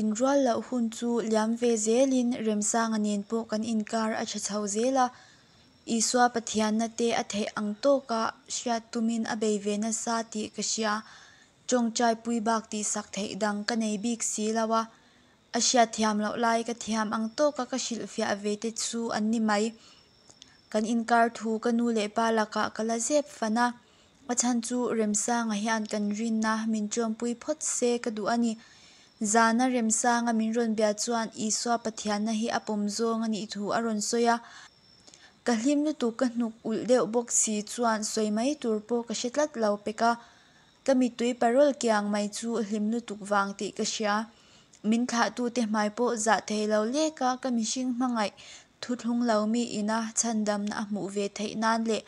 Tlin rual loh hun chu liam ve zelin Remsanga nen pawh kan inkar a tha chho zel a, Isua Pathianna te a theih ang tawka hriat tumin a bei ve nasa tih ka hria, tawngtai pui bak tihsak theih dang ka nei bik si lo a, a hriatthiam loh lai ka thiam ang tawka ka hrilhfiah ve te chu an ni mai. Kan inkar thu ka nu leh pa lakah ka la zep fan a, a chhan chu Remsanga hian kan rinna min tawmpui phawt se ka duh a ni. Zana Remsanga min rawn bia chuan Isua Pathianna hi a pawm zawng a nih thu a rawn sawi a, ka hlim lutuk ka hnuk ulh deuh bawk si chuan sawi mai tur pawh ka hre tlat lo pek a. Ka mittui parawl kiang mai chu hlim lutuk vang tih ka hria. Min thlahtute hmai pawh zah thei lo lek a ka mihring hmangaih thuthlung lo mi ina chhandamna a hmuh ve theih nan leh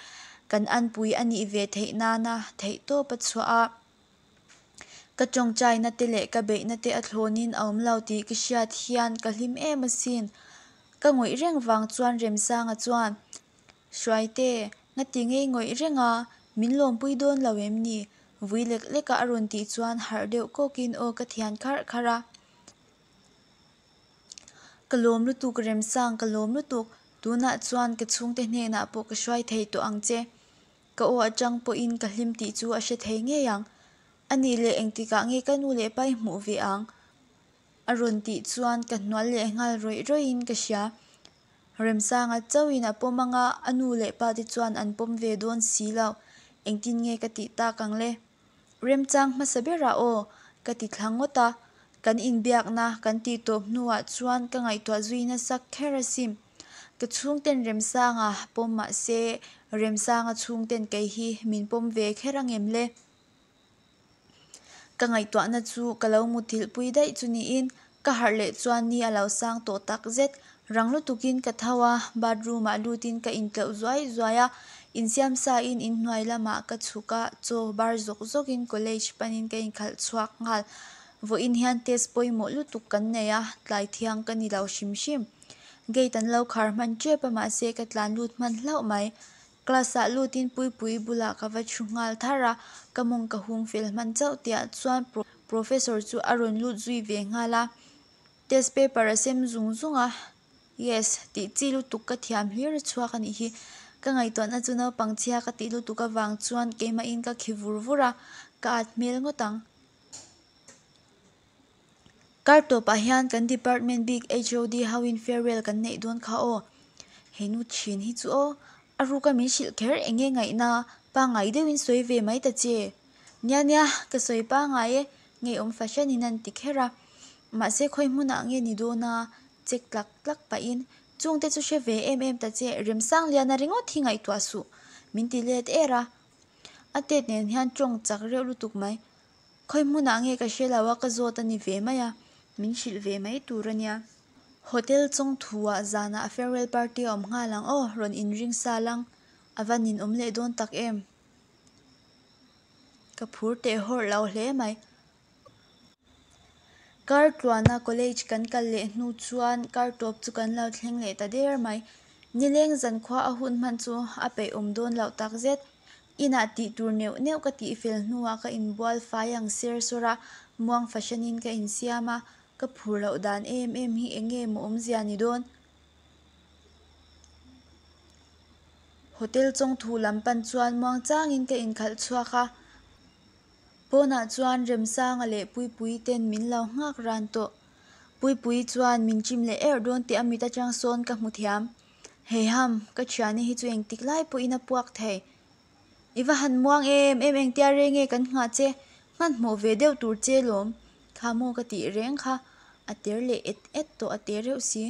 kan anpui a nih ve theih nana theihtawp a chhuah a. Ka tawngtaina te leh ka beihna te a thlawnin a awm lo tih ka hriat hian ka hlim em asin. Ka ngawih reng vang chuan Remsanga chuan, Hruaite, ngati ngei ngawih reng a, min lawmpui dawn lo em ni? Vui lek leka a rawn tih chuan harh deuh kawkin aw ka thian kharh kharh a. Ka lawm lutuk Remsang, ka lawm lutuk. Tunah chuan ka chhungte hnenah pawh ka hruai thei tawh ang che. Ka aw atang pawhin ka hlim tih chu a hre thei ngei ang. A nih leh engtikah nge ka nu leh pa i hmuh ve ang? A rawn tih chuan ka hnual leh nghal rawih rawih in ka hria. Remsanga chauhin a pawm anga a nu leh pa te chuan an pawm ve dawn si lo. Engtin nge ka tih tak ang le? Remchang hmasa berah aw, ka ti thla ngawt a. Kan inbiakna kan tih tawp hnuah chuan ka ngaihtuah zui nasa kher asin. Ka chhungten Remsanga pawm mah se, Remsanga chhungten kei hi min pawm ve kher angem le? Ka ngaihtuahna chu ka lo muthilh pui daih chu niin ka harh leh chuan ni a lo sang tawh tak zet. Rang lutukin ka tho a, bathroom ah lutin ka intleuh zuai zuai a, insiam sain inhnuai lamah ka chhuk a, chaw bar zawk zawkin college panin ka inkhalh chhuak nghal. Vawiin hian test pawimawh lutuk kan nei a, tlai thiang ka ni lo hrim hrim. Gate an lo khar hman tep a mahse ka tlan lut hman hlauh mai. Class ah lutin Puipuii bulah ka va thu nghal thar a, ka mawng ka hung fel hman chauh tihah chuan Professor chu a rawn lut zui ve nghal a, test paper a sem zung zung a, Yes, tih chi lutuk ka thiam hlir a chhuak a nih hi, ka ngaihtuahna chu naupang chhia ka tih lutuk avang chuan keimahin ka khi vur vur a, ka at hmel ngawt ang. Kar tawpah hian kan department bik HOD hoin farewell kan neih dawn kha aw. He nu thin hi chu aw, a ruka min hrilh kher eng nge ngaihna pangngai deuhin sawi ve mai ta che. Nia nia, ka sawi pangngai e, ngeiawm fahranin an ti kher a. Mahse khawi hmunah nge ni dawn a, check tlak tlak pahin chungte chu hre ve em em ta che, Remsangliana ringawt hi ngaihtuah suh, min ti let er a. A tet nen hian tawng chak reuh lutuk mai. Khawi hmunah nge ka hre lo a, ka zawt a ni ve mai a, min hrilh ve mai tur a nia. Hotel chawng thuah zanah farewell party a awm nghal ang aw, rawn inring sa lang, a va ninawm leh dawn tak em? Ka phur teh hawrh lo hle mai. Kar tluana college kan kal leh hnu chuan kar tawp chu kan lo thleng leh ta der mai. Nileng zankhua a hun hman chu a peihawm dawn loh takzet. Inah tih tur neuh neuh ka tih fel hnuah ka inbual fai ang ser sawr a, muang fahranin ka insiam a, ka phur loh dan em em hi eng nge maw awmzia ni dawn? Hotel chawngthu lam pan chuan muang changin ka inkhalh chhuak a, pawnah chuan Remsanga leh Puipuii ten min lo nghak ran tawh. Puipuii chuan min chim leh erh dawn tih a mit atang sawn ka hmu thiam. Heiham, ka thiani hi chu engtik lai pawhin a puak thei. I va han muang em em engtia reng nge kan nghah che, hmanhmawh ve deuh tur che lawm. Kha maw ka tih reng kha, a ter leh et et tawh a te reuh si.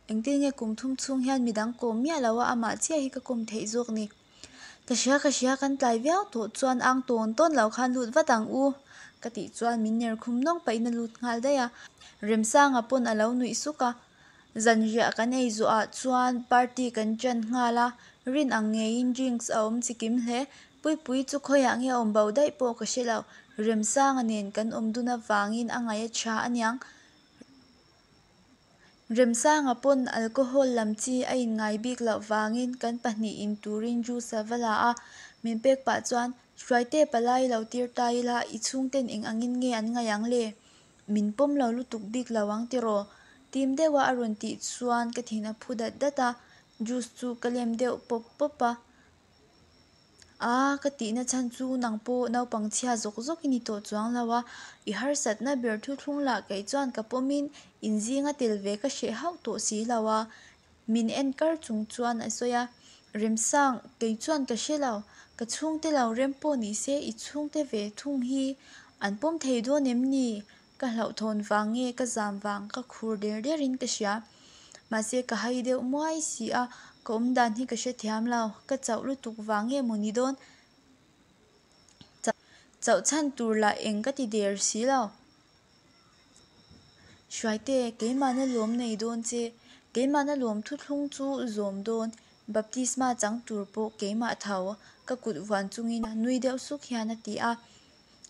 Engtin nge kum thum chhung hian midang kawm miah lo a amah chiah hi ka kawm theih zawk ni. Ka hria ka hria kan tlai viau tawh chuan ang tawn tawn lo khan lut vat ang u ka tih chuan min ner khum nawng pahin a lut nghal daih a. Remsanga pawn a lo nuih suk a. Zanriah kan ei zawhah chuan party kan ṭan nghal a, rin ang ngeiin drinks a awm chikim hle. Puipui chu khawiah nge a awm bo daih pawh ka hre lo. Remsanga nen kan awm dun avangin a ngaih a ṭha aniang. Remsanga pawn alcohol lam chi a inngai bik loh vangin kan pahnih in turin juice a va la a, min pek pah chuan, Hruaite palai lo tir ta ila, i chhungten eng angin nge an ngaih ang le? Min pawm lo lutuk bik lo ang tiraw? Tim deuha a rawn tih chuan ka thin a phu dat dat a, juice chu ka lem deuh pawp pawp a. A, ka tihna chhan chu nang pawh naupang chhia zawk zawk i ni tawh chuang lo a, i harsatna ber thuthlung lah kei chuan ka pawmin inzinga tel ve ka hreh hauh tawh si lo a, min en kar chung chuan a sawi a. Remsang, kei chuan ka hre lo, ka chhungte lo rem pawh ni se i chhungte ve thung hi an pawm thei dawn em ni? Ka hlauhthawn vang nge ka zam vang ka khur der der in ka hria. Mahse ka hai deuh muai si a, ka awmdan hi ka hrethiam lo, ka chauh lutuk vang nge maw ni dawn? Chauh chhan tur lah eng ka ti der si lo. Hruaite, keimahna lawm nei dawn che, keimahna lawm thuthlung chu zawm dawn, baptisma chang tur pawh keimah tho, ka kut vuan chungin nui deuh suk hian a ti a.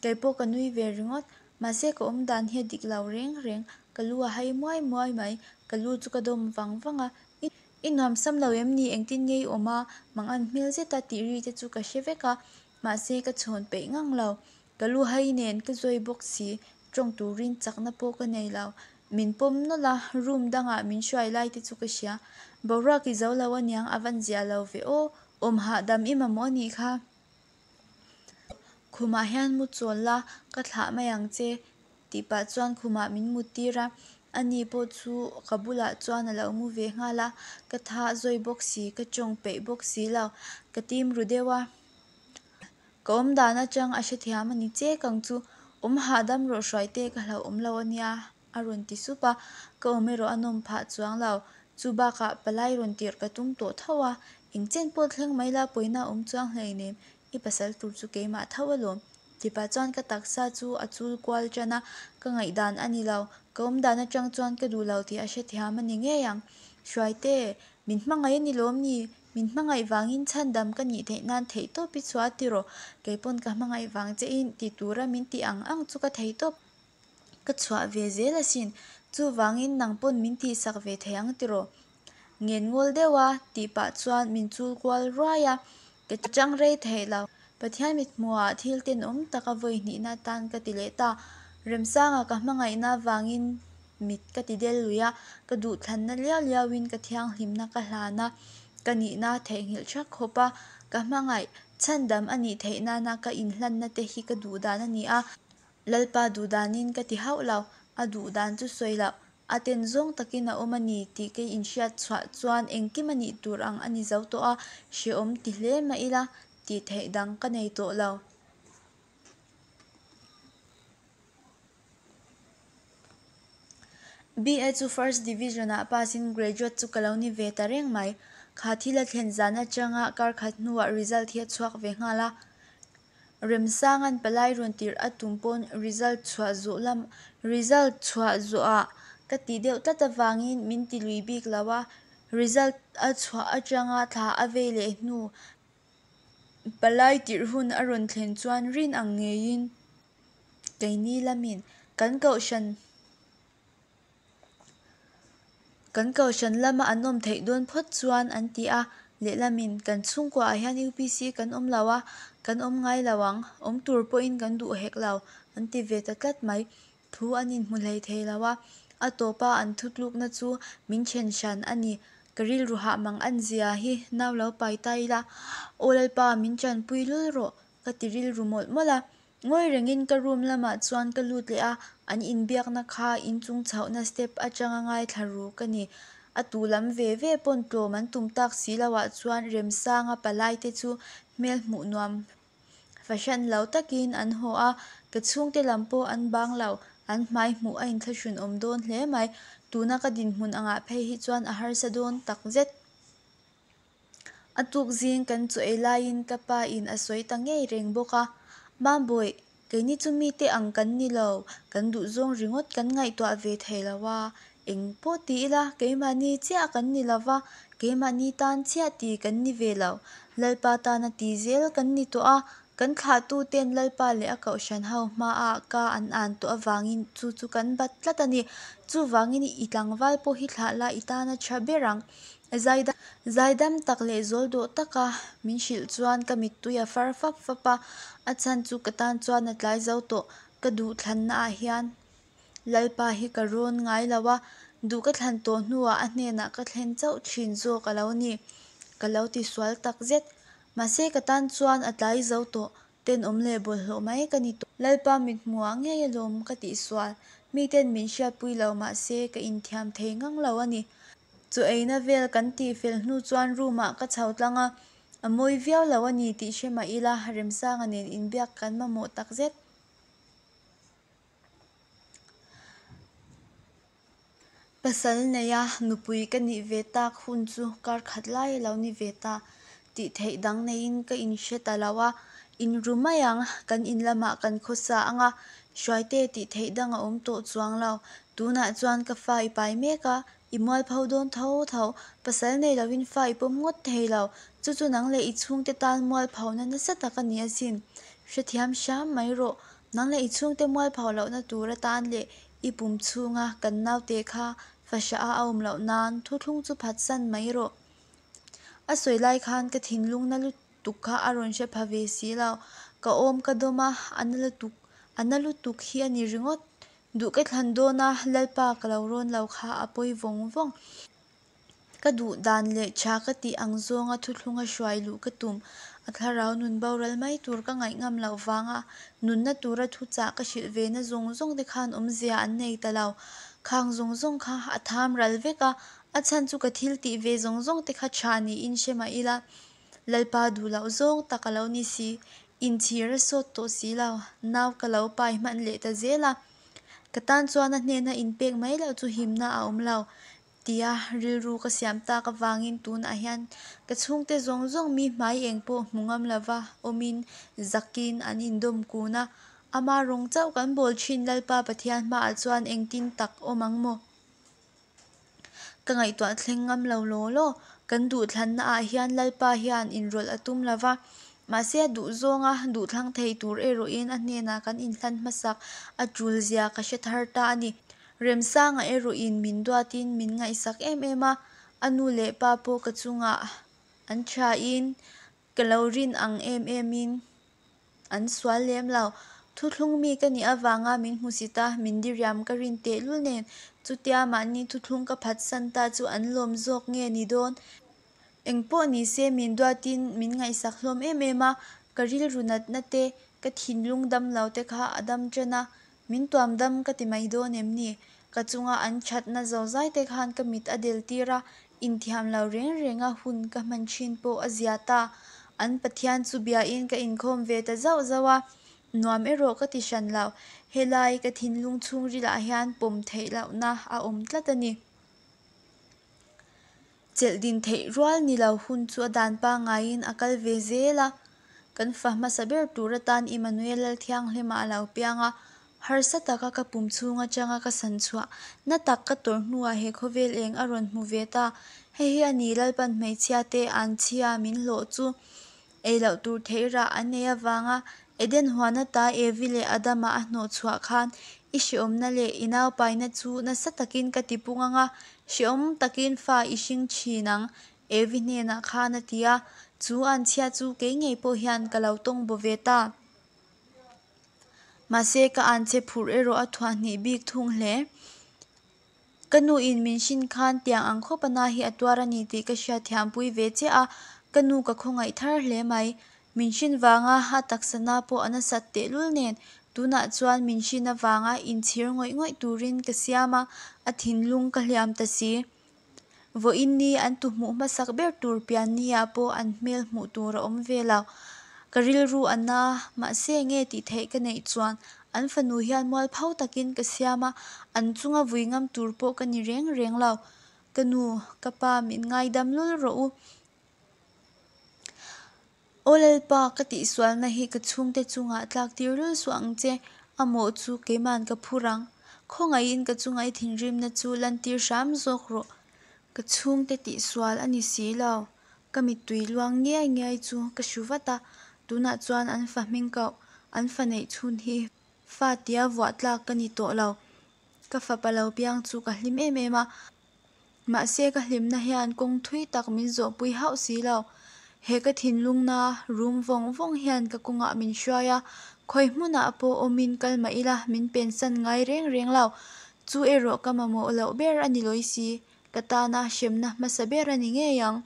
Kei pawh ka nui ve ringawt, mahse ka awm dan hi a dik lo reng reng, ka lu a hai muai muai mai, ka lu chu ka dawm vang vang a, I nuamsam lo em ni engtin nge i awm a, mangan hmel zeta tih ri te chu ka hre vek a, mahse ka chhawn peih ngang lo, ka lu hai nen ka zawi bawk si, tawng turin chakna pawh ka nei lo, min pawm nawlh a, room dangah min hruai lai te chu ka hria, boruak i zo lo aniang a van zia lo ve aw, awm hahdam i mamawh anih kha. Khumah hian mu chawl la, ka thlah mai ang che tih pah chuan khumah min mut tir a, ani pawh chu ka bulah chuan a lo mu ve nghal a, ka tha zawi bawk si, ka tawng peih bawk si lo, ka tim ru deuh a. Ka awm dan atang a hrethiam a ni che kang chu, awm hahdam rawh hruai te ka hlauhawm lo a nia a rawn ti sup a, ka awm erawh a nawm phah chuang lo, chu bakah palai rawn tirh ka tum tawh tho a, eng chen pawh thleng mai la pawina awm chuang hleinem, i pasal tur chu keimah tho alawm ti pah chuan ka taksa chu a chul kual tan a, ka ngaihdan a ni lo, ka awm dan atang chuan ka duh lo tih a hrethiam a ni ngei ang. Hruaite, min hmangaih a ni lawm ni? Min hmangaih vangin chhandam ka nih theih nan theihtawp i chhuah a tiraw? Keipawn ka hmangaih vang che in ti tura min tih ang ang chu ka theihtawp. Ka chhuah ve zel asin, chuvangin nang pawn min tihsak ve thei ang tiraw? Ngen ngawl deuh a tih pah chuan min chul kual ruai a, ka chang rei theih lo. Pathian mithmuhah thil tenawm taka vawi hnihna atan ka ti leh ta. Remsanga ka hmangaihna vangin mit ka ti del lui a, ka duhthlanna liau liauin ka thianghlimna ka hlan a, ka nihna theihnghilh thak khawp a, ka hmangaih chhandam a nih theih nana ka inhlanna te hi ka duhdan a ni a. Lalpa duhdanin ka ti hauh lo, a duhdan chu sawi loh, a ten zawng takin a awm a ni tih ka inhriat chhuah chuan engkim a nih tur ang a ni zo tawh a, hrehawm ti hle mah ila tih theih dang ka nei tawh lo. BA chu First Division ah pass in graduate chu ka lo ni ve ta reng mai. Kha thil a thlen zan atanga kar khat hnuah result hi a chhuak ve nghal a. Remsanga'n palai rawn tirh a tum pawn result chhuah zawh lam result chhuah zawhah ka ti deuh tlat avangin min ti lui bik lo a, result a chhuah atanga thla a vei leh hnu palai tirh hun a rawn thlen chuan rin ang ngeiin keini lamin kan kohhran Kan kohhran lama an awm theih dawn phawt chuan an ti a, lehlamin kan chhungkuaah hian UPC kan awm lo a, kan awm ngai lo ang, awm tur pawhin kan duh hek lo, an ti ve ta tlat mai. Thu an inhmu hlei thei lo a, a tawpa an thutlukna chu min then hran a ni. Ka rilru hah mang an zia hi nau lo pai ta ila, Aw Lalpa min tanpui lul rawh, ka ti rilru mawlh mawlh a. Ngawi rengin ka room lamah chuan ka lut leh a, an inbiakna kha inchung chhohna step atanga ngaithla ru ka ni. A tu lam ve ve pawn tlawm an tum tak si loah chuan Remsanga palai te chu hmel hmuh nuam fahran lo takin an haw a, ka chhungte lam pawh an bang lo, an hmai hmuh a inthlahrun awm dawn hle mai. Tuna ka dinhmun angah phei hi chuan a harsa dawn takzet. A tuk zing kan chu ei laiin ka pa in a sawi ta ngei reng bawk a, Mambawih, keini chu mite ang kan ni lo, kan duhzawng ringawt kan ngaihtuah ve thei lo a, eng pawh ti ila keimahni chiah kan ni lo va, keimahni tan chiah ti kan ni ve lo, Lalpa tana ti zel kan ni tawh a, kan thlahtuten Lalpa leh a kohhran ho hmaah ka an an tawh avangin chu chu kan bat tlat a ni, chuvangin i tlangval pawh hi thlah la i tana tha ber ang. Zaidam tak leh zawl dawh taka min hrilh chuan ka mittui a far fap fap a, a chhan chu ka tan chuan a tlai zo tawh, ka duhthlanna ah hian Lalpa hi ka rawn ngai lo a, duh ka thlan tawh hnuah a hnenah ka thlen chauh thin zawk a lo ni. Ka lo tisual takzet. Mahse ka tan chuan a tlai zo tawh, tenawm leh bawlhhlawh mai ka ni tawh. Lalpa mithmuhah ngei alawm ka tihsual, miten min hriatpui lo mahse ka inthiam thei ngang lo a ni. Chaw eina vel kan tih fel hnu chuan room ah ka chho tlang a, a mawi viau lo a ni tih hre mah ila Remsanga nen inbiak kan mamawh takzet. Pasal neia nupui ka nih ve tak hun chu kar khat lai a lo ni ve ta. Tih theih dang neiin ka inhre ta lo a, inru mai ang, kan in lamah kan khawsa ang a, Hruaite tih theih dang a awm tawh chuang lo. Tunah chuan ka fa i pai mek a, i mualpho dawn tho tho. Pasal nei lovin fa i pawm ngawt thei lo, chu chu nang leh i chhungte tan mualphona nasa tak a ni asin. Hrethiam hram mai rawh, nang leh i chhungte mualpho lohna tur atan leh I pum chhunga kan naute kha fahrah a awm loh nan thuthlung chu phatsan mai rawh. A sawi lai khan ka thinlung na lutuk kha a rawn hre pha ve si lo. Ka awm ka dawm a, a na lutuk, a na lutuk hi a ni ringawt. Duh ka thlan dawn a, Lalpa ka lo rawn lo kha a pawi vawng vawng. Ka duh dan leh tha ka tih ang zawnga thuthlunga hruai luh ka tum. A thlarau nun boral mai tur ka ngaih ngam loh vanga nunna tura thuchah ka hrilh ve na zawng zawng te khan awmzia an nei ta lo. Khang zawng zawng kha a tham ral vek a, a chhan chu ka thil tih ve zawng zawng te kha tha niin hre mah ila Lalpa duh loh zawng tak a lo ni si. Inchhir a sawt tawh si lo. Nau ka lo pai hman leh ta zel a. Ka tan chuan a hnena inpek mai loh chu himna a awm lo. Tia rilru ka siam tak avangin tunah hian ka chhungte zawng zawng mi hmai eng pawh hmu ngam lova awmin zakin an indawm kun a, ama rawng chauh kan bawl thin Lalpa Pathian hmaah chuan engtin tak awm ang maw? Ka ngaihtuah thleng ngam lo law law, kan duhthlanna ah hian Lalpa hian inrawlh a tum lova, mahse a duh zawnga duhthlang thei tur erawhin a hnenah kan inhlan hmasak a tul zia ka hre thar ta a ni. Remsanga erawhin min duatin min ngaihsak em em a, a nu leh pa pawh ka chungah an thain ka lo rin ang em emin an sual lem lo. Thuthlung mi ka nih avanga min hmusit a, min diriam ka rin tehlul nen chutia mahni thuthlung ka phatsan ta chu an lawm zawk nge ni dawn? Engpawh ni se min duatin min ngaihsak hlawm em em a, ka rilru natna te, ka thinlung dam lo te kha a dam ṭan a, Min tuam dam ka ti mai dawn em ni? Ka chunga an thatna zozai te khan ka mit a del tir a, inthiam lo reng renga hun ka hman thin pawh a zia ta. An Pathian chu biain ka inkhawm ve ta zauh zauh a, nuam erawh ka ti hran lo. Helai ka thinlung chhungrilah hian pawm theih lohna a awm tlat a ni. Chelh din theih rual ni lo hun chu a dan pangaiin a kal ve zel a, kan fa hmasa ber tur atan Immanuel Lalthianghlima a lo piang a, harsa taka ka pum chhung atanga ka san chhuah na tak ka tawrh hnuah he khawvel eng a rawn hmu ve ta. Hei hi a ni Lalpan hmeichhia te anchhia min hlawh chu ei loh tur theih rah an nei avanga Eden huan ata Evi leh Adama a hnawh chhuah khan i hreawmna leh i naupaina chu nasa takin ka ti pung ang a, hreawm takin fa i hring thin ang, Evi hnenah khan a ti a, chu anchhia chu kei ngei pawh hian ka lo tawng baw ve ta. Mahse ka anchhe phurh erawh a thuah hnih bik thung hle. Ka nu in min hrin khan tiang ang khawp a na hi a tuar a ni tih ka hriat thiam pui ve chiah a, ka nu ka khawngaih thar hle mai. Min hrin vanga a taksa na pawh a nasat tehlul nen tunah chuan min hrin avanga inchhir ngawih ngawih turin ka siam a, a thinlung ka hliam ta si. Vawiin ni an tu hmuh hmasak ber tur pian ni ah pawh an hmel hmuh tur a awm ve lo. Ka rilru a na, mahse nge tih theih ka neih chuan an fanu hian mualpho takin ka siam a, an chunga vui ngam tur pawh ka ni reng reng lo. Ka nu, ka pa min ngaidam lul rawh u. Aw Lalpa, ka tihsualna hi ka chhungte chungah tlak tir lul suh ang che, a mawh chu keima'n ka phur ang. Khawngaihin ka chunga i thinrimna chu lantir hram zawk rawh. Ka chhungte tihsual a ni si lo, ka mittui luang ngiai ngiai chu ka hru vat a, tunah chuan an fa hming koh, an fa neih chhun hi fa tia vuah tlak ka ni tawh lo. Ka fapa lo piang chu ka hlim em em a. Mahse ka hlimna hian kawng thui tak min zawhpui hauh si lo. He ka thinlung na rum vawng vawng hian ka kawngah min hruai a, khawi hmunah pawh awmin kal mah ila min pensan ngai reng reng lo. Chu erawh ka mamawh loh ber a ni lawi si, ka tana hremna hmasa ber a ni ngei ang.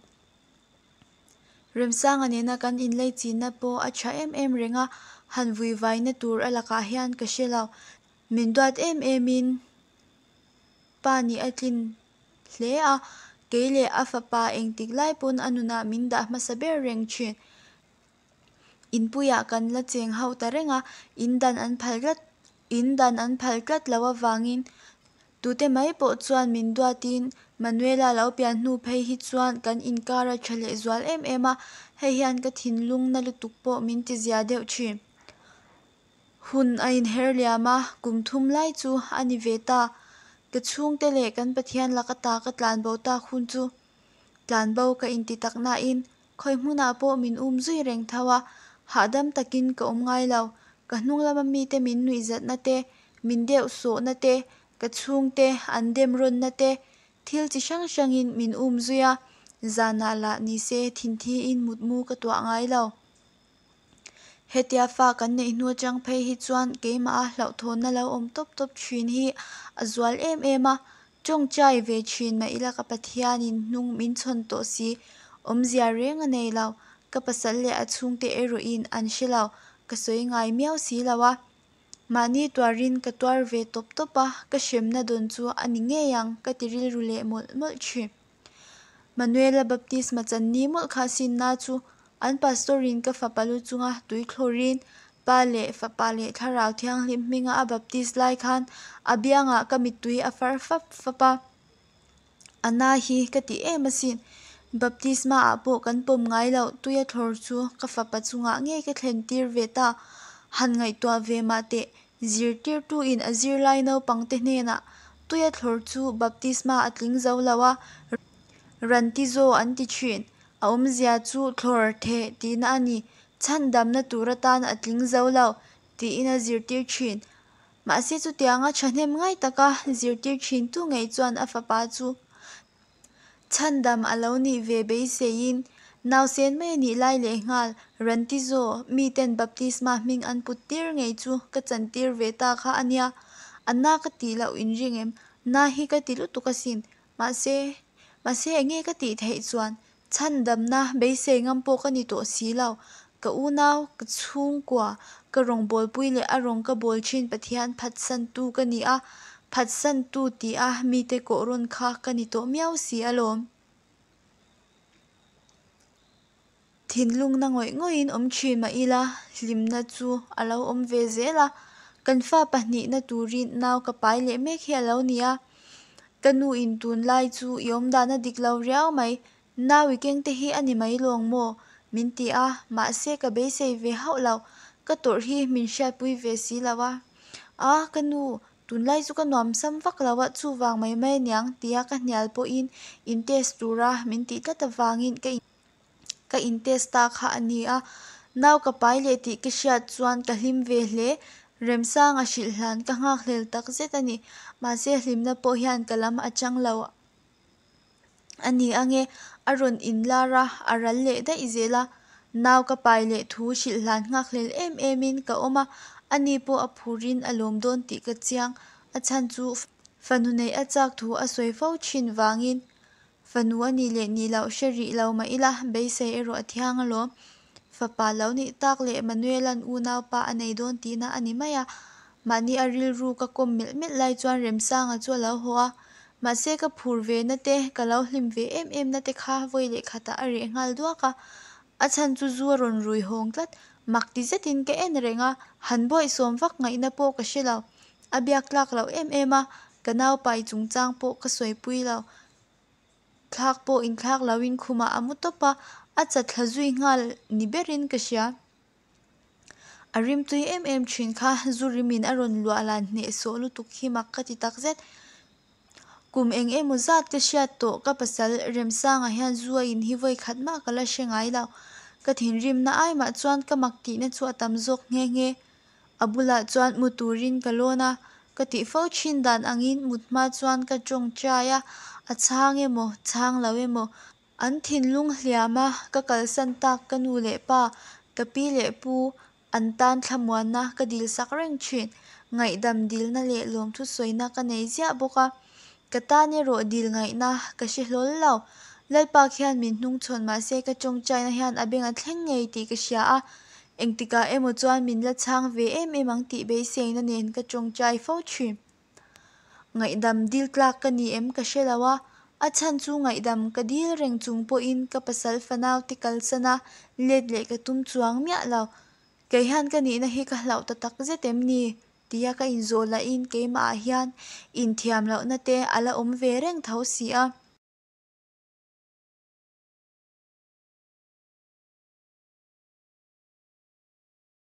Remsanga nena kan inlaichinna pawh a tha em em reng a, han vuivaina tur a lakah hian ka hre lo. Min duat em emin pa nih a tlin hle a, kei leh a fapa engtik lai pawn a nunah min dah hmasa ber reng thin. Inpuiah kan la cheng ho ta reng a, in dan an phal tlat in dan an phal tlat loh avangin tute mai pawh chuan min duatin Manuela lo pian hnu phei hi chuan kan inkar a tha leh zual em em a, hei hian ka thinlung na lutuk pawh min ti zia deuh thin. Hun a inher liam a, kum thum lai chu a ni ve ta. Ka chhungte leh kan Pathian lak ata ka tlanbo tak hun chu tlanbo ka inti tak nain khawi hmunah pawh min um zui reng tho a, hahdam takin ka awm ngai lo. Ka hnung lama mite min nuihzatna te, min deuh sawhna te, ka chhungte an dem rawnna te, thil chi hrang hrangin min um zui a, zanah lah nise thinthiin mutmu ka tuah ngai lo. Hetia fa kan neih hnu atang phei hi chuan keimaha hlauhthawnna lo awm tawp tawp thin hi a zual em em a, tawngtai ve thin mah ila ka Pathianin hnung min chhawn tawh si, awmzia reng a nei lo, ka pasal leh a chhungte erawhin an hre lo, ka sawi ngai miau si lo a. Mahni tuarin ka tuar ve tawp tawp a, ka hremna dawn chu a ni ngei ang ka ti rilru leh mawlh mawlh thin. Manuela baptisma channi mawlh kha sinna chu an pastor in ka fapa lu chunga tui thlawrin Pa leh Fapa leh Thlarau Thianghlim hminga a baptis lai khan a biangah ka mittui a far fap fap a. A na hi ka ti em asin. Baptisma ah pawh kan pawm ngai loh tui a thlawr chu ka fapa chungah ngei ka thlen tir ve ta. Han ngaihtuah ve mah teh Zirtirtu in a zirlai naupangte hnenah tuia thlawr chu baptisma a tling zo lo a, rantizo an ti thin. A awmzia chu thlawr theh tihna a ni. Chhandamna tur atan a tling zo lo, tiin a zirtir thin. Mahse chutianga thahnem ngai taka zirtir thintu ngei chuan a fapa chu Chhandam a lo nih ve beiseiin nausen mai a nih lai lehnghal Rantizo miten baptisma hming an put tir ngei chu ka chantir ve ta kha a nia. A na ka tih loh inring em? Na hi ka ti lutuk asin. Mahse, mahse enge ka tih theih chuan chhandamna beisei ngam pawh ka ni tawh si lo. Ka unau, ka chhungkua, ka rawngbawlpui leh a rawng ka bawl thin Pathian phatsantu ka ni a, phatsantu ti a mite kawh rawn kha ka ni tawh miau si alawm. Thinlungna ngawih ngawihin awm thin mah ila hlimna chu a lo awm ve zel a, kan fa pahnihna turin nau ka pai leh mek hi a lo ni a. Ka nu in tunlai chu i awmdan a dik lo riau mai, Nau i keng te hi a ni mai lawng maw? Min ti a, mahse ka beisei ve hauh lo, ka tawrh hi min hriatpui ve si lo a. A, ka nu, tunlai chu ka nuamsam vak lo a, chuvang mai mai aniang tia ka hnial pawhin in test tura min tih tlat avangin ka ka in test ta kha a ni a. Nau ka pai leh tih ka hriat chuan ka hlim ve hle, Remsanga hrilh hlan ka nghakhlel takzet a ni, mahse hlimna pawh hian ka lam a chang lo. A ni ange, a rawn inlar a, a ral leh daih zel a. Nau ka pai leh thu hrilh hlan nghakhlel em emin ka awm a, ani pawh a phurin a lawm dawn tih ka chiang. A chhan chu fanu neih a chak thu a sawi fo thin vangin fanu a nih leh nih loh hre rih lo mah ila beisei erawh a thiang alawm. Fapa lo nih tak leh Manuela'n unaupa a nei dawn tihna a ni mai a, mahni a rilru ka kawm melh melh lai chuan Remsanga chu a lo haw a, Mahse ka phur ve na te, ka lo hlim ve em em na te kha vawi leh khatah a reh nghal duak a. A chhan chu zu a rawn rui hawng tlat. Mak ti zetin ka en reng a, han bawihsawm vak ngaihna pawh ka hre lo. A biak tlak loh em em a, ka naupai chungchang pawh ka sawipui lo. Thlak pawh inthlak loin khumah a mu tawp a, a chatthla zui nghal ni berin ka hria. A rimtui em em thin kha zu rimin a rawn luah lan hnehsawh lutuk hi mak ka ti takzet. Kum eng emaw zat ka hriat tawh ka pasal Remsanga hian zu a in hi vawi khat mah ka la hre ngai lo. Ka thinrimna ai mah chuan ka mak tihna chu a tam zawk nghe nghe. A bulah chuan mu turin ka lawn a, ka tih fo thin dan angin mut hma chuan ka tawngtai a, a chhang emaw chhang lo emaw. An thinlung hliama ka kalsan tak ka nu leh pa, ka pi leh pu, an tan thlamuanna ka dilsak reng thin. Ngaihdam dilna leh lawmthu sawina ka nei ziah bawk a. Ka tan erawh dil ngaihna ka hre hlawl lo. Lalpa khian min hnungchhawn mahse ka tawngtaina hian a beng a thleng ngei tih ka hria a, engtikah emaw chuan min la chhang ve em em ang tih beiseina nen ka tawngtai fo thin. Ngaihdam dil tlak ka ni em ka hre lo a, a chhan chu ngaihdam ka dil reng chung pawhin ka pasal fanau te kalsan a, let leh ka tum chuang miah lo. Kei hian ka nihna hi ka hlauh ta tak zet em ni? Tia ka inzawh lahin keimahah hian inthiam lohna te a la awm ve reng tho si a.